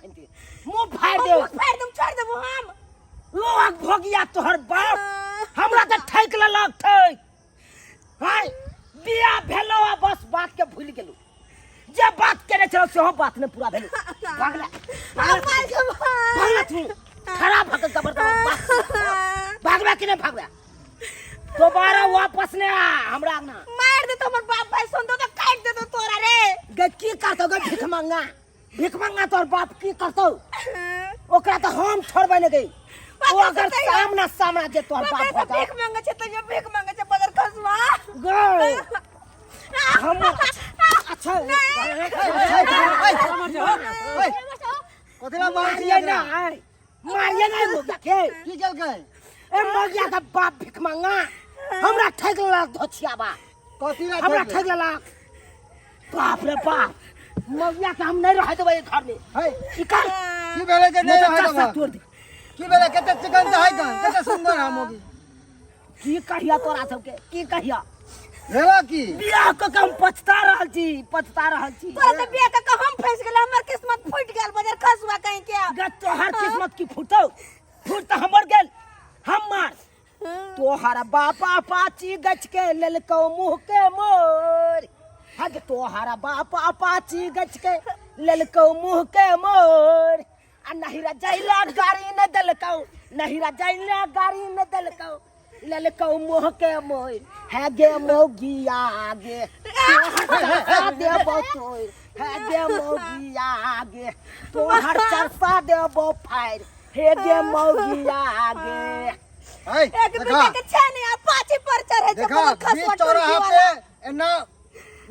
अखन मुंह फाड़ दे। मुंह फाड़ देब, छोड़ देबो हम। लोग भोगिया तोहर बाप हमरा तऽ ठकि लेलक, ठकि। हाय, बियाह भेलो आ बस बात के भूलि गेलू। जे बात केने छलौ सेहो बात नहि पूरा भेल। भागला, भागला, भागला। तू खड़ा भऽ के जबरदस्त बात भागला कि नहि भागला? दोबारा वापस नहि आ हमरा अंगना। मार दे तो हमर बाप भाई सुन दो तो काट दे तो तोरा रे। गे की करतौ गे भिख मंगा? भीख मंगा तोहर बाप की करतौ? ओकरा तऽ हम छोड़बै नहि गई। ओ अगर सामना सामना जे तोहर बाप ओकरा भऽ से भीख मांगे छै तैयो भीख मांगे छै बदर खसवा। गई हम अच्छा कथी ला मारै छी? मारिए ना, मारिए ना मौगिया के। की केलकै? ए मौगिया के बाप भीख मंगा हमरा ठगि लेलक धोछियाबा। कथी ला हमरा ठगि? ठगि लेलक। बाप रे बाप, मौगिया के हम नहीं रह देबै एहि घर में। है की कर की भेलै जे नहि रहै चस्सा देबहक? तोड़ दे। की भेलै? कते चिकन तऽ है गन, कते सुंदर है मौगी। की कहिया तोरा सबके, की कहिया? भेला की? बियाह कऽ के हम पछता रहल छी, पछता रहल छी। तोरा तऽ बियाह कऽ के हम फंसि गेल, हमर किस्मत फूटि गेल बजर खसुआ कहीं के। गे तोहर किस्मत की फूटौ? फूट तऽ हमर गेल। हमर तोहर बापा पाची गछ के लेलकौ मुँह के मोर। हग तोहर बापा पाची गछ के लेलकौ मुँह के मोर आ नहिरा जैला गाड़ी न देलकौ, नहिरा जैला गाड़ी न देलकौ, लेलकौ मुँह के मोर। है गे मौगिया गे, तोहर चरसा देबौ तोर। है गे मौगिया गे, तोहर चरसा देबौ फाड़ि। हे गे मौगिया गे। है एक देखा बीघा के छे नहीं आ पाछी पर चढ़े छै देखा बदर बीच खसुआ चौराहा टुरकी वाला। पे एना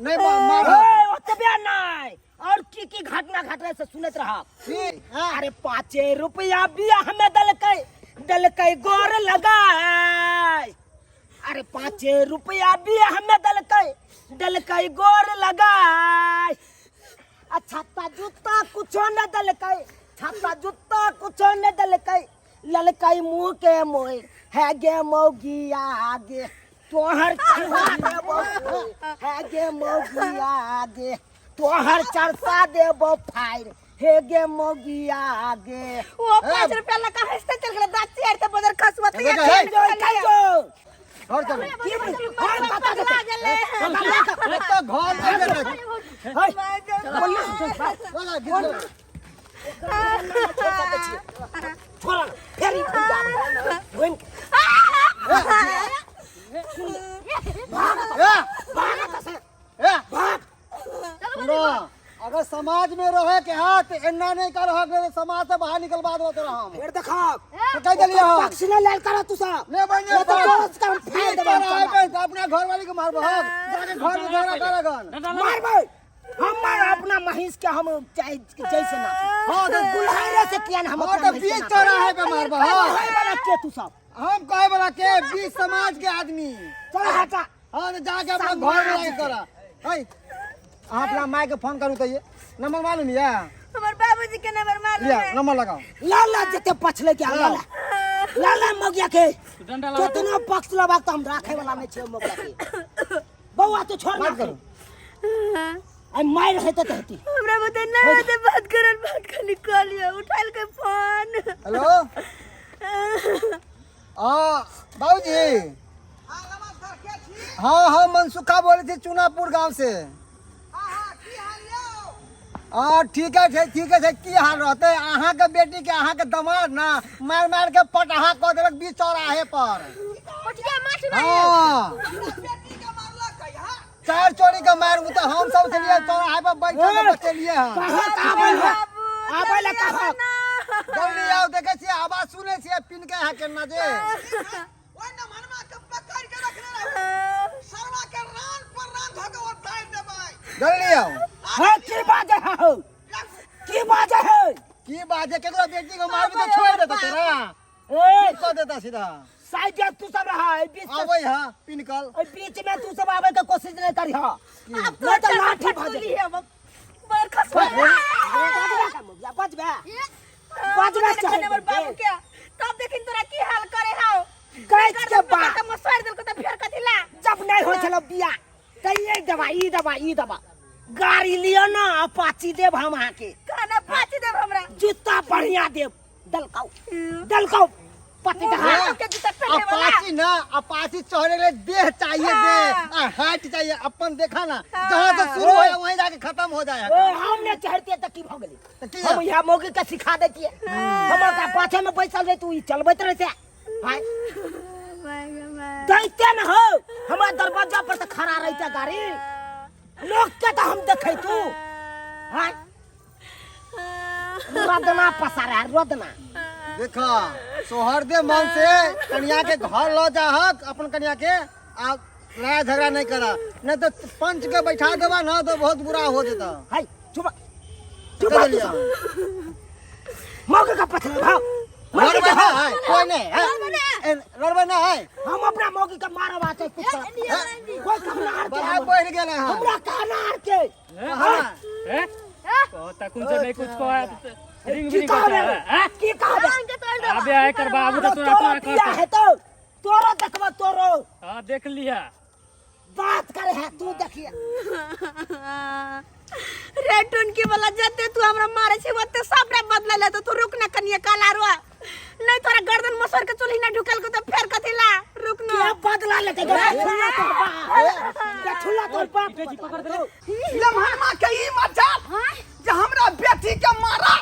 नहीं मार। ए, ओतबे नहीं, और की की घटना घटले से सुनैत रह। की? अरे 5 रुपया बियाह में दलकै, दलकै गोर लगाय। अरे 5 रुपया बियाह में दलकै, दलकै गोर लगाय। आ छत्ता जूता कुछो न दलकै, छत्ता जूता कुछो न दलकै, ललकै मुंह के मोर। है गे मौगिया गे, तोहर चरसा देबो। है गे मौगिया गे, तोहर चरसा देबो फाड़ि। हे गे मौगिया गे। वो 5 रुपया लगा हंसते चल गेल दाँत चियार के बदर खसुआ तो देखा, ये हे। जो जो घर चलो। की घर कतऽ पगला जेतै? गेलै। तो घर नहीं जेतै। है, बोल ना। चल, गीत लो। छोड़ ना, फेर ई घुमि जाब। घुमि के ए, भाग एतऽ से। ए, भाग। सुनो, अगर समाज में रहे के हाथ एना नहीं कर हक, समाज से बाहर निकलवा दो तोरा हम। फेर देखब। तो कह देलिए हम। पक्ष नहि लेल करऽ तू सब। ले बहिनी, नहीं तो दोस्त के हम फाड़ देबै हम। तोरा आबे तो अपना घर वाली के मारबो हक। जाके घर में झगड़ा करगन। मारबै हमर अपना महींस के हम चाहे जैसे ना। हाँ तो गुलहरे से किया हम हाँ अपना तो महींस के बीच नापी। चौराहे पे मारबो हक। कहे वाला के तू सब? हम कहे वाला के बीच समाज के आदमी। चल हटा। हाँ तो जाके अपना घर में लाके करा। है अहाँ अपना माय के फोन करू तो ये नंबर मालूम या? हमर बाबूजी के नंबर मालूम लिया है। नंबर लगाओ। ला ला जते पछले के ला ला ला ला मगिया के डंडा लगा। केतनो पक्ष लेबाक तऽ हम राखे वाला नहि छै मगिया के। बौआ तू छोड़ ना। बात करू। आई मारि हेतै तऽ हेती। हमरा बता ना होते बात करल, बात खाली कह लियो उठाल के फोन। हेलो, हाँ बाबूजी। हाँ हम मनसुखा बोले थे चुनापुर गांव से। हाँ ठीक है, ठीक ठीक है। की हाल रहते अहाँ के बेटी के? अहाँ के दमाद ना मार मार के पटहा कऽ देलक बीच चौराहे पर। हाँ चार चोरी के मार उ तो हम सब छलिए चौराहे पर बैठल के बचेलिए हन। कहाँ आबै लए? आबै लए कहाँ? जल्दी आओ, देखै छियै आवाज सुनै छियै पिन के अहाँ केना जे ओहि नमहनमा के पकड़ के रखने रहू, सरवा के रान पर रान धऽ के उतारि देबै। जल्दी आओ। हाँ की बाजे है हौ? की बाजे है? की बाजे? केकरो बेटी के मारबी तो छोड़ देता तोरा। ए कऽ देता सीधा। साइड तू सब रहा है बीच से- आबै हा पिनकल। एहि बीच में तू सब आबै के कोशिश नहीं करी हा, अब तो नहीं तो लाठी भऽ जेतै। बड़ खसुआ। बजबे बजबे बजबे चाहे हमर बाबू के तब देखिन तोरा की हाल करे हौ। गैस के बाप त मसर देलको त फेर कथि ला? जब नहीं होइ छलो बियाह त ये दवा ई दवा ई दवा गाड़ी लियो ना, अपाची देब हम अहाँके। खाना पाची देब हमरा। जूता बढ़िया देव दलकाऊ दलकाऊ पति हाँ। के जूता पहने वाला अपाची ना अपाची चढ़े के लिए देह चाहिए देह आ हाइट चाहिए अपन देखा ना जहाँ से शुरू होया वहीं जाके खत्म हो जाए ओ हम ने चढ़ते त की भ गेली तो की हम यहाँ मौगी के सिखा देतिए हम ओकरा पाछे में बैसल रहे तू ई चलबैत रहे हाय दैते न हो हमरा दरवाजा पर त खड़ा रहते गाड़ी लोग के त हम देखै तू हाय रोदना पसारा रोदना देखा सोहर दे मन से कन्या के घर लो जाहक अपन कन्या के आ लड़ाई झगड़ा नहीं करा नहीं तो पंच के बैठा देबा ना तो बहुत बुरा हो जेता हाय चुप चुप कर लिया। मौके का पत्थर भाव मौके लड़बे का ना भाव है कोई नहीं है ए, लड़बे ना है हम अपना मौके का मारब आते कुछ कोई कहना हार के बड़ा हम- बढ़ गेल है हमरा कहना हार के हाँ। हैं? तो तकुन से नहीं कुछ को है तो रिंग की भी कहबे हैं? की कहबे अबे आए कर बाबू तो तोरा तोरो तोरा बियाह कर है तो तोरो देखबो तोरो हां देख लिया बात करे है तू देखिए रे टुनकी वाला जते तू हमरा मारे छै ओते सबरा बदला ले तो तू रुक ना कनिया काला रुआ नहीं तोरा गर्दन मसर के चूल्ही ना ढुकल के तो फेर कथी ला रुक ना के बदला लेते गठुला तोर बाप गठुला तोर बाप पकड़ दे लम्हनमा के ई मजाल जे हमरा बेटी के मारा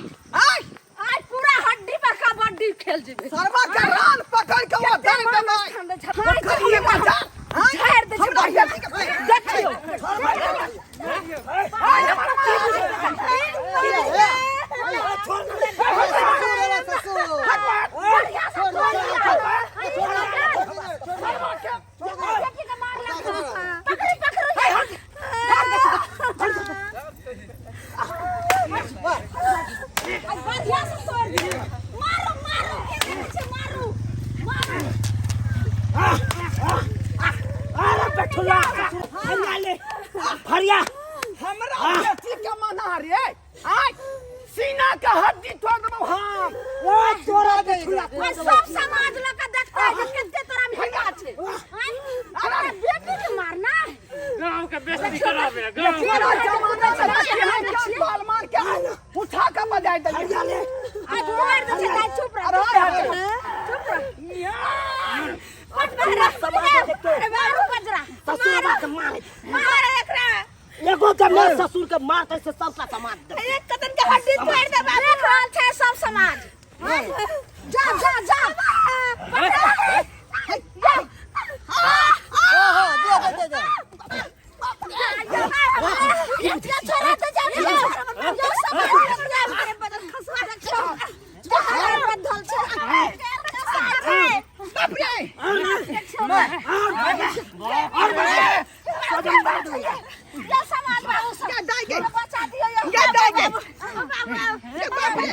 आय आज पूरा हड्डी पर कबड्डी खेल जेबे सरवा के रान पकड़ के वो दर देबै ओकर ई मजाल आय झाड़ दे हमरा बेटी के देखियो ससुर बढ़िया से तोड़ दियो मारो मारो के देखै छै मारू मारू अरे बेठुला फरिया ले फरिया हमरा बेटी के मना रे आय सीना के हड्डी तोड़ देबौ हम ओ तोरा बेठुला आ सब समाज लोग के देखता है जे कते तोरा में हिम्मत छै हमरा बेटी के मारना गांव के बेइज्जती कराबे गांव के। तेरा जमाना से केहन केहन बाल मार के उठा के बजाय दे फरिया ले आ तोड़ दे छै दाइ चुप रह अरे चुप रह चुप रह पट मार समाज देखते। अरे मारू बजरा ससुर के मारे मार एकरा एगो के मैं ससुर के मारते से सबका समाज दे एक कदम के हड्डी तोड़ दे बाबू देख रहल छै सब समाज जा जा जा हाँ, दे दे दे दे बाप रे बाप रे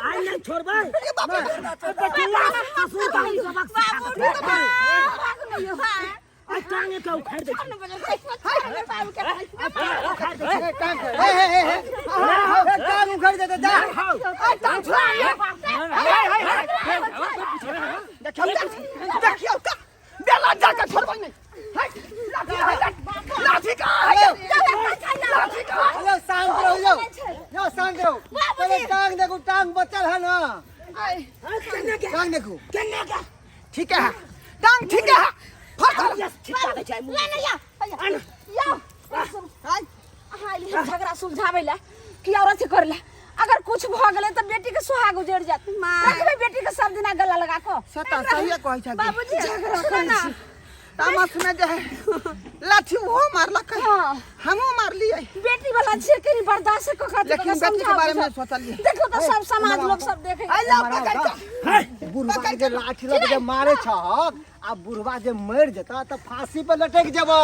आई नहीं छोड़बै बेठुला ससुर का हम सबक सिखा देबै। आ टांगे के उखाड़ दे ए, टांग ए, ए, ए, ए, ए, टांग उखाड़ दे दे, जा देखियौ देखियौ का बेला जाके छोड़बै नहीं है लाठी है लाठी कहाँ है लाठी कहाँ हेलो शांत रहो यो यो शांत रहो पहले टांग देखो टांग बचल है ना टांग देखो केने के ठीक है टांग ठीक है फट छिटका दै छै मुँह। झगड़ा सुलझाबै ला कि औरत से करला अगर कुछ भ गेलै तऽ बेटी के सुहाग उजड़ जात रखबै बेटी के सब दिना गला लगा कऽ सता सही कहै छै बाबूजी झगड़ा ना तामस में जे है लाठी ओहो मारलक हाँ। हमहूँ मारलियै बेटी वाला छै कनी बर्दाश्त कऽ कऽ लेकिन बेटी के बारे में सोचलियै देखो तो सब समाज लोग सब देखे आई ला पकड़ के बुढ़वा के लाठी लग जे मारे छहक आ बुढ़वा जे मर जेता त फांसी पर लटक जेबा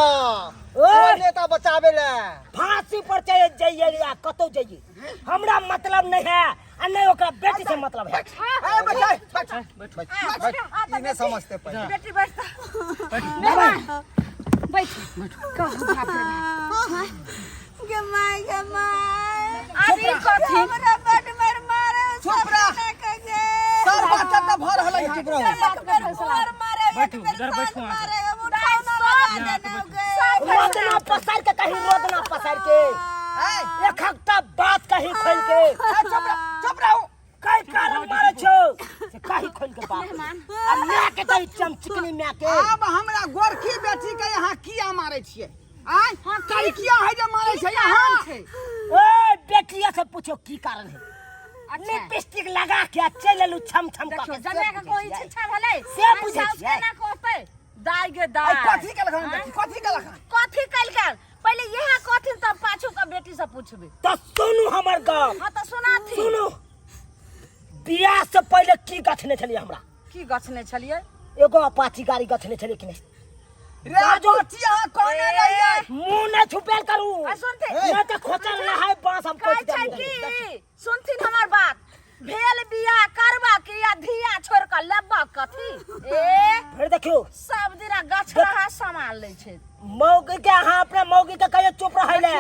ओए! नेता बचाबे ले फांसी पर चले जाइए या कतौ जाइए हमरा मतलब नहीं है आ नहीं ओकरा बेटी से मतलब है ए बचाई बचा बैठ बैठ ई नहीं समझते पहले बेटी बैठता बैठ कहू बाप रे बाप गे my गे my आब ई कथी हमरा बड मार मारे चुप रह। के सर बच्चा त भर हलै चुप रहो एक बेर भोर मारे एक बैठू, बेर इधर साँझ बैठू अहाँ। मारे उठावना लगा देने गे रोदना पसार के कहीं रोदना पसार के ए एक हफ्ता बात कहीं खोल के। ए, चुप रह, चुप रहू। कई कारण मारे छौ से कही खोल के बाप रे। आ माय के दही चमचिकनी माय के। आब हमरा गोरखी बेटी के यहाँ किया मारे छियै? आय किया है जे मारे छै यहाँ? ए बेटिया से पूछो की कारण है। लिपस्टिक लगा के चल एलू छम छम देखियो कऽ के। जने के कोई शिक्षा भेलै से आ बुझै साउस छियै। केना कहतै दाय गे दाय। आइ कथी केलखन बेटी, कथी केलखन? कथी केलखन पहिले इएह कहथिन तब पाछू के बेटी से पूछबै। तऽ सुनू हमर गप। हाँ तऽ सुनाथिन। सुनू, बियाह से पहिले की गछने छलियै हमरा? की गछने छलियै? एगो अपाची गाड़ी गछने छलियै कि नहि? रे बाजी, अहाँ कहने रहियै। मुंह नहि छुपेल करू। आ सुनथिन। नहि तऽ खोचल रहै बांस हम कहै खोचि छै देब। की सुनथिन हमर बात, भेल बियाह करबा के या धिया छोड़ के लेबा कथी? ए फिर देखियो सब दिना गछराहा सामान लै छै। मौगी के अहाँ अपना मौगी के कहियो चुप रहै ले।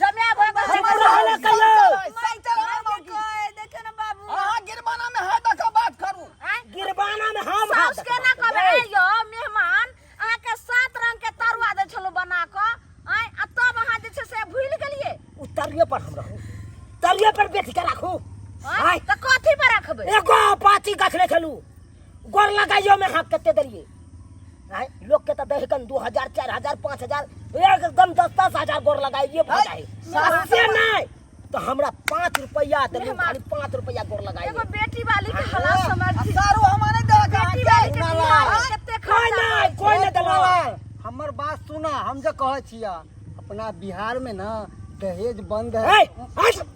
जमाय भऽ गेल चुप रहै ले कहियो। संग चलो रे मौगी। देखे ना बाबू। अहाँ गिरबाना में हाथ दऽ कऽ बात करू। आँय? गिरबाना में हम हाथ साउस के ना दऽ कऽ कहबै, ए यौ मेहमान, अहाँ के 7 रंग के तरुआ दै छलहुँ बना कऽ, आँय, आ तब अहाँ जे छै से भूलि गेलियै। उ तरुए पर हम रहू, तरुए पर बेच के राखू। आँय, तऽ कथी पर रखबै? एगो अपाची गछने छलहुँ, गोर लगाइयो में हाथ कते देलियै। आँय, लोक के तऽ दहिकन 2000 4000 5000 एकदम 10-10 हजार गोर लगाइए भऽ जाइ। आ से नहि तऽ हमरा 5 रुपैआ देलहुँ, खाली 5 रुपैआ गोर लगाइए। एगो बेटी वाली के हालात समझ। सारू हमारे देलक बेटी वाली के बियाह में कते कोई खर्चा नहि, होइ छै। कोई नहि देलक। हमर बात सुना, हम जे कहै छियै अपना बिहार में ना दहेज बंद है। ए, हट,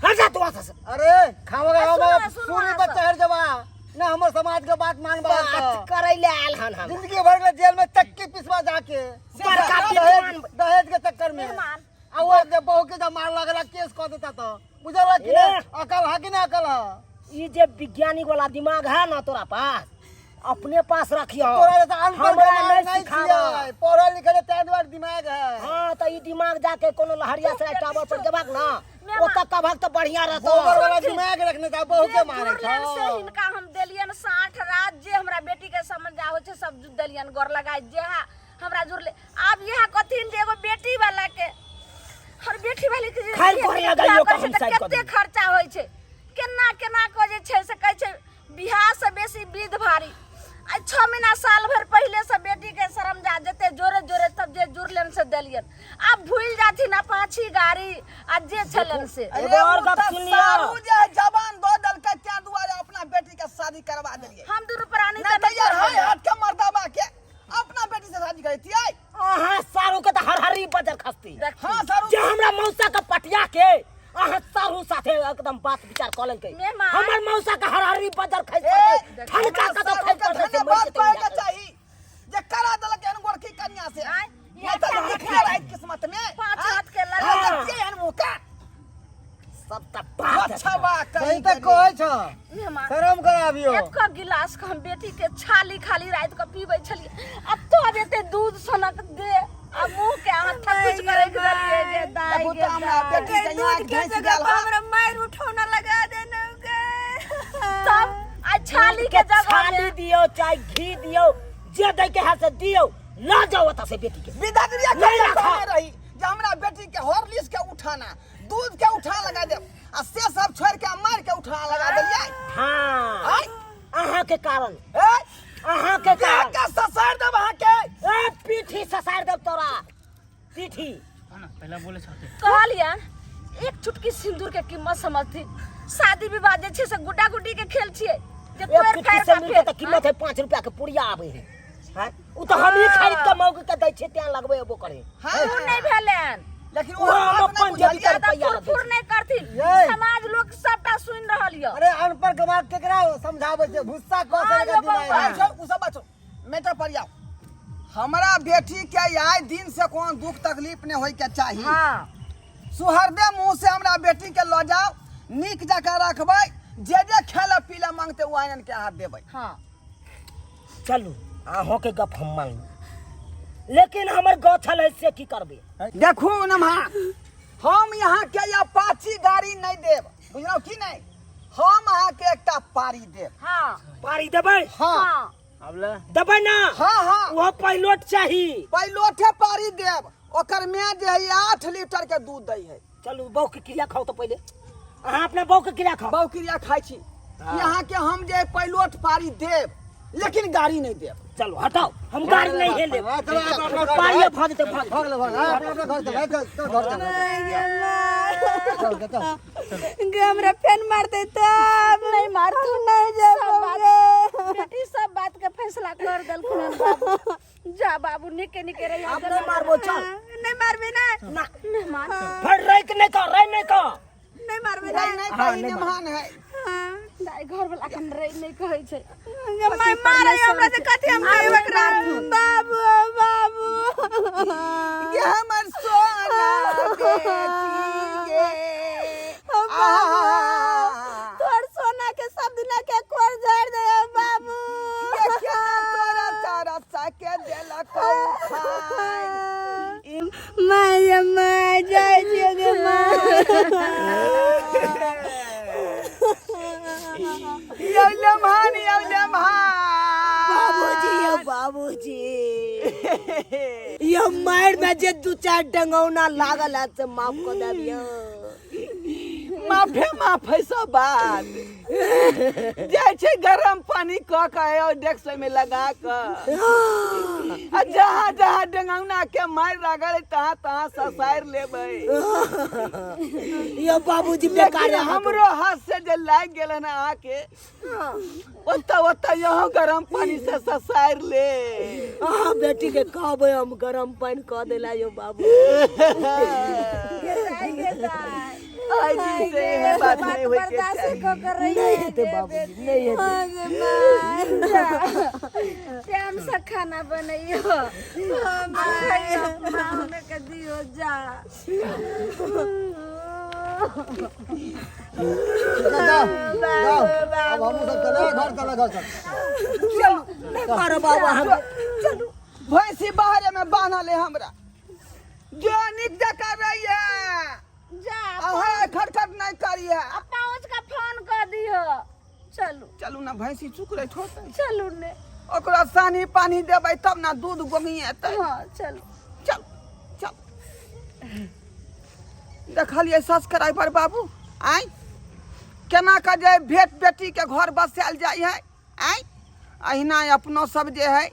हट जा तू वहाँ से। अरे खावा सुनो, खावा सुनो सूरी अहाँ पर सब। चढ़ जबा ना, हमर समाज के बात मानबा बात करै ले आयल हन हम। जिंदगी भर के जेल में चक्की पिसवा जाके बड़का दहेज विद्वान। दहेज के चक्कर में। मेहमान। आ वो जब बहू के जब मार लगला केस कह देता तो बुझल कि ए। नहीं? अकल है कि नहीं अकल है? ई जे वैज्ञानिक वाला दिमाग है ना तोरा पास, अपने पास रखियो। तोरा जैसा अनपढ़ हमरा दिमाग नहीं नहीं सिखावा। छियै, पढ़ल लिखल है, तें दुआरे दिमाग है। हाँ, तो ई दिमाग जाके कोनो लहरिया से टावर पर जबाक ना, ओतऽ कभक तऽ बढ़िया रहतो। गोबर वाला दिमाग रखने था, बहू के जे मारे जुड़लनि से छौ। हिनका हम देलियनि 60 रात, जे हमरा बेटी के समझ होइ छै सब देलियनि गोर लगाय, जे हा हमरा जुड़ले। आब इएह कथिन जे एगो बेटी वाला के, हर बेटी वाली के जे खाली गोर बियाह लगाइयो करै के छै हम तऽ साइड कऽ कते देबै। खर्चा होइ छै, केना केना कऽ जे छै से कहै छै बियाह से बेसी विध भारी। आ 6 महीना साल भर पहिले से बेटी के शरम जा जते जोरे जोरे तब जे जुड़लनि से देलियनि। आब भूलि जाथिन अपाची गाड़ी आ जे छलनि से। एगो और गप सुन लिअ। सारू जे है जवान दऽ देलकै तें दुआरे अपना बेटी के शादी करवा देलियै। हम दुनू प्राणी नहि तऽ तऽ यार नहि हाय हाथ के मर्दाबा के अपना बेटी से शादी करतियै। अहाँ सारू के तऽ हरहरी बजर खसती। हाँ सारू। जे हमरा मौसा के पटिया के अहाँ सारू साथे एकदम बात विचार कऽ लेलकै। मेहमान। हमर मौसा के हरहरी बजर खसि ए, पड़तै, ठनका हमरा कतौ सारू खसि के पड़तै से मरि धन्यवाद जेतै कहै के जाके। चाही जे करा देलक एहन गोरखी कन्या से। आँय, नहि तऽ लिखने रहैत किस्मत में। 5 आँय, हाथ के लड़का। नहि तऽ के एहन मुँह का? सब तऽ बात अच्छा बा कहीं सही तऽ कहै छौ, मेहमान। शरम कराबियो। एक गिलास के हम बेटी के छाली खाली रात के पीबै छलियै, आ तब एते दूध सनक दे आ मुंह के अहाँ थकुच करे के देलियै गे दाई देखू गे तऽ हमरा दाई। बेटी के दूध आँख के घैंसि जगह गेल पर हँ। हमरा मारि उठौना लगा देने गे। तब आ छाली के जगह छाली में दियो चाहे घी दियो, जे दै के है से दियो, ल जाओ ओतऽ से बेटी के। विधा क्रिया नहीं के रखा। कहने रही जे हमरा बेटी के हॉर्लिक्स के उठाना, दूध के उठा लगा देब, आ से सब छोड़ के मार के उठा लगा देलियै। हाँ। आँय? अहाँ के कारण। ए? अहाँ के कारण। के ससार देब अहाँ के। ए, पीठी ससार देब तोरा, पीठी। ना, पहला बोले छते। कहलियन एक चुटकी सिंदूर के कीमत समझती, शादी विवाह जे छै से गुड्डा गुड्डी के खेल छियै जे एक तोड़ चुटकी फाड़ के सिंदूर के फेंक। तऽ कीमत है 5 रुपया के पुड़िया आबै है। हैं? उ तऽ हमही खरीद के मौगी के दै छियै, तें लगबै एबो करे। हाँ, उ नहि भेलनि। लेकिन ओ ओ हम बात अपन नहि जेबी बुझलियै। के ज्यादा रुपैआ फुर फुर दै नहि करथिन, ये। समाज लोक सबटा सुनि रहल यऽ। अरे अनपढ़ गवार केकरा समझाबै छै, भुस्सा कऽ हाँ, सके यौ दिमाग बौआ। में। आइ छोड़, उ सब बात छोड़, मैटर पर आउ। हमरा बेटी के आइ दिन से कोनो दुख तकलीफ नहि होय के चाही। हाँ। सुहरदे मुँह से हमरा बेटी के लऽ जाओ, नीक जकाँ रखबै, जे जे खाय पी लए मांगतै ओ आनि के हाथ देबै। हाँ। चलू अहों के गप हम मानलहुँ, लेकिन हमर गछल है से की करबै? देखू नमहा, हम यहाँ के अपाची गाड़ी नहीं देब, बुझलहुँ की नहीं? हम अहाँ के एकटा पारी देब। हाँ। पारी देबै? हाँ। हाँ। अब ले। देबै ना? हाँ, हाँ। ओहो पायलट चाही। पायलटे पारी देब, ओकर में जे है 8 लीटर के दूध दै है। चलू बहू के क्रिया खाओ तो पहले। अहाँ अपना बहू के क्रिया खाओ। बहु क्रिया खाइ छी कि अहाँके हम जे पैलोट पारी देब, लेकिन गाड़ी नहि देब। चलो हटाओ, हम गाड़ी नहीं हे लेब। चलो अपना अपना घर। पारिये भऽ जेतै, भऽ जेतै। भऽ गेलै, भऽ गेलै। अपना अपना घर चल, चल चल, घर चल। चल चल चल। गे हमरा फेन मारते तब नहीं मारथुन। नहीं सब बात जाबो। बेटी सब बात के फैसला कर देलखुन हन बाबू। जा बाबू, निके निके रहिया। आब नहीं मारबो, चल। नहीं मारबे ना? ना। नहीं मार। फिर रह के नहीं कह, रह नहीं कह। नहीं मारबे ना? नहीं नहीं। हाँ, कही नहि। निमान है। हाँ। दाइ, घर वाला के हम रह नहीं कहै छै। गे माय मारे हमरा से कथी हम कहियो एकरा? बाबू बाबू। ये हमर सोना बेटी गे। आ तोर सोना के सब दिना के कोर झाड़ दे बाबू। देखिए ना, तोरा तारा सके देलक खाय। माय माय, जाइ छियै गे माय। यौ लेमहान, यौ लेमहान। बाबूजी, यौ बाबूजी, यौ मारि में जे दू चार डंगौना लागल है से माफ कऽ देब यौ। माफे माफ है सब बात। जाइ छै गरम पानी कऽ कऽ और डेक्स में लगा कऽ आ जहाँ जहाँ डेंगौना के मारि लागल है तहाँ तहाँ ससारि लेबै। यौ बाबूजी, बेकार लेकिन है अहाँके। हमरो हाथ से जे लागि गेल हन अहाँके, ओतऽ ओतऽ यहाँ गरम पानी से ससारि ले। अहाँ बेटी के कहबै हम गरम पानि कऽ देला यौ बाबू। दाइ गे दाइ। आइ दिन से एहन बात नहि होइके बर्दाश्त चाही। कऽ के रहिए। नहि हेतै बाबूजी, नहि हेतै। हाँ गे माय। टाइम से खाना बनैयो आ खइयो, माँ के दियो, जा। जाओ जाओ, अब हमहूँ सब चले घर, चल घर चल। नहि मारब बाबू अहाँके। चलू, भैंसी बाहरे में बान्हल है हमरा, जो नीक जकाँ रहिए। जा। आ खटखट नहीं करिए। आ पहुँच के फोन कर दियो, चलू। चलू ना, भैंसी चुक रही होतै। चलू ने। ओकरा सानी पानी देबै तब ना दूध गोंगिएतै। हाँ, चलू। चल चल। देखलियै सब्सक्राइबर बाबू, आँय, केना कऽ जे भेट बेटीके घर बसायल जाइ है। आँय, अहिना अपनो सब जे है,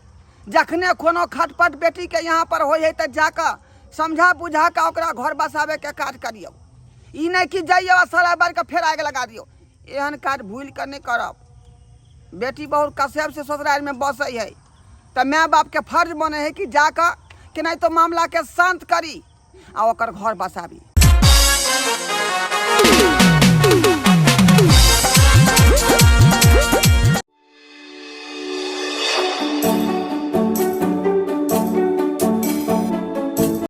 जखने कोनो खटपट बेटीके यहाँ पर होइ है तऽ जाकऽ समझा बुझा कऽ ओकरा घर बसाबैके काज करियौ। ई नहि कि जइयौ आ सराय बारिके फेर आगि लगा दियौ। एहन काज भूलि कऽ नहि करब। बेटी बहुत कसैब से ससुरारिमे बसै है तऽ माय बापके फर्ज बनै है कि जाकऽ केनाहितो मामलाके शान्त करी आ ओकर घर बसाबी।